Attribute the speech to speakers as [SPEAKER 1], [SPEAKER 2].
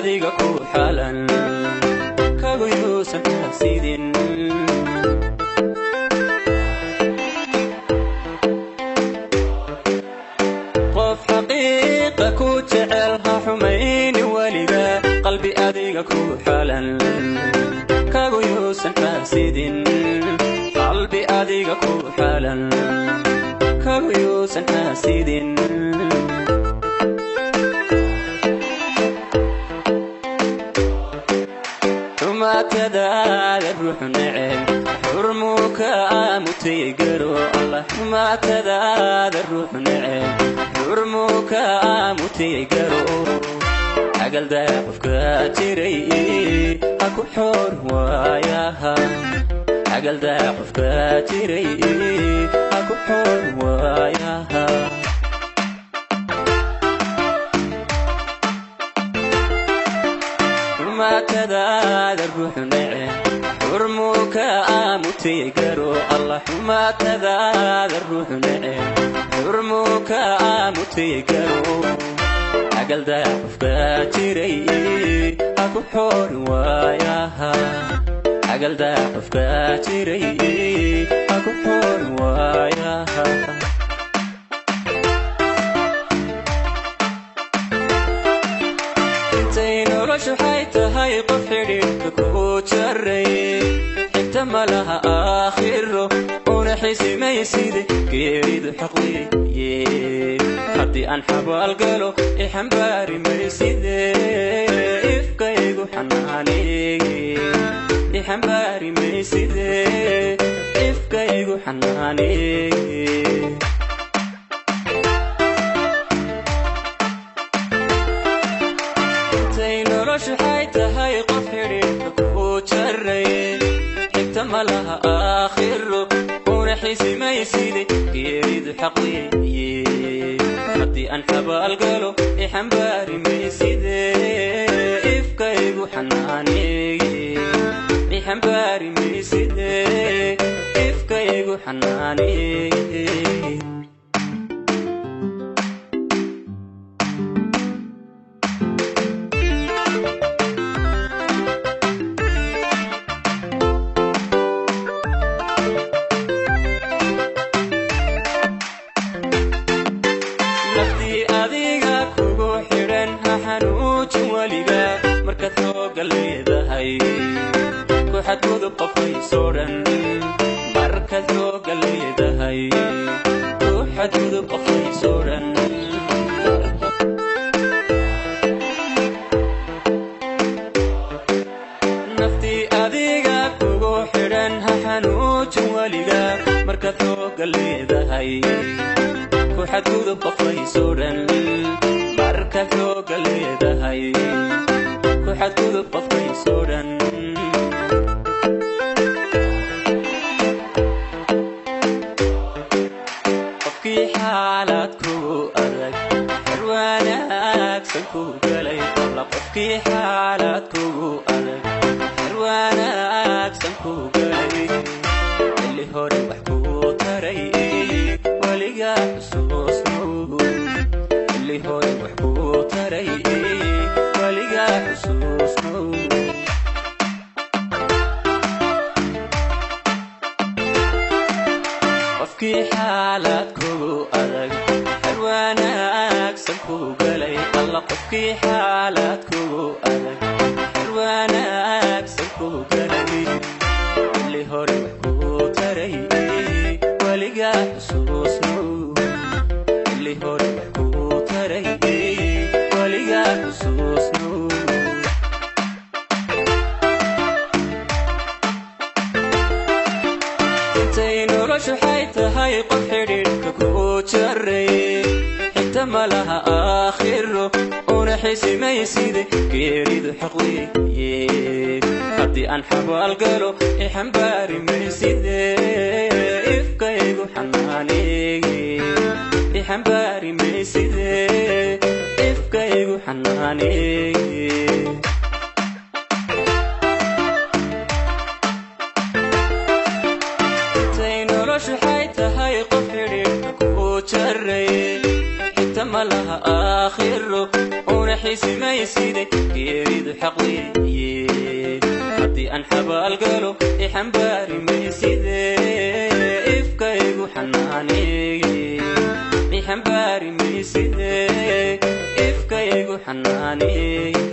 [SPEAKER 1] adiga ku xalan kagu yuusan xasidin. Qof xaqiiqa ku jecel ha xumayni weliga, qalbi adiga ku xalan kagu yuusan xasidin. Qalbi adiga ku xalan kagu yuusan xasidin. Xumaatadaada ruuxu neceb xurmuu ka mutay garo Allah. Xumaatadaada ruuxu neceb xurmuu ka mutay garo. Agaldaa qofka jiray ha ku xoor waayaha. Agaldaa qofka jiray ha ku xoor waayaha. Xumaatadaada ruuxu neceb xurmuu ka mutay garo Allah. Xumaatadaada ruuxu neceb xurmuu ka mutay garo. Agaldaa qofka jiray ha ku xoor waayaha. Agaldaa qofka jiray ha ku xoor waayaha. Intay noloshu waxay tahay qof xidhiidhka ku jaray, xigta malaha aakhiro una xisimayside geeridu xaq weeye. Haddii aan xabaal galo ixambaari mayside, ifkaygu xanaaneeye. Ixambaari mayside, ifkaygu xanaaneeye. Intay noloshu waxay tahay qof xidhiidhka ku jaray, xigta malaha aakhiro una xisimayside geeridu xaq weeye. Haddii aan xabaal galo ixambaari mayside, ifkaygu xanaaneeye. Ixambaari mayside, ifkaygu xanaaneeye. Naftii adiga kugu xidhan ha xanuujin weliga, markaad xooga leedahay ku xadgudub qofkaysoo dhan. Markaad xooga leedahay ku xadgudub qofkaysoo dhan. Naftii adiga kugu xidhan ha xanuujin weliga, markaad xooga leedahay ku xadgudub qofkaysoo dhan. Markaad xooga leedahay ku xadgudub qofkaysoo dhan. Qofkii xaalad kugu adag xer wanaagsan ku galay alla. Qofkii xaalad kugu adag xer wanaagsan ku galay, xilli hore wax kuu taray weligaa xusuusnow. Xilli hore wax kuu taray weligaa xusuusnow. Qofkii xaalad kugu adag xer wanaagsan ku galay alla. Qofkii xaalad kugu adag xer wanaagsan ku galay, xilli hore wax kuu taray weligaa xusuusnow. Xilli hore wax kuu taray weligaa xusuusnow. Intay noloshu waxay tahay qof xidhiidhka ku jaray, xigta malaha aakhiro una xisimayside geeridu xaq weeye. Haddii aan xabaal galo ixambaari mayside, ifkaygu xanaaneeye. Ixambaari mayside, ifkaygu xanaaneeye. Intay noloshu waxay tahay qof xidhiidhka ku jaray, xigta malaha aakhiro una xisimayside, geeridu xaq weeye. Haddii aan xabaalgalo ixambaari mayside, ifka igu xanaaneeye. Ixambaari mayside, ifka igu xanaaneeye.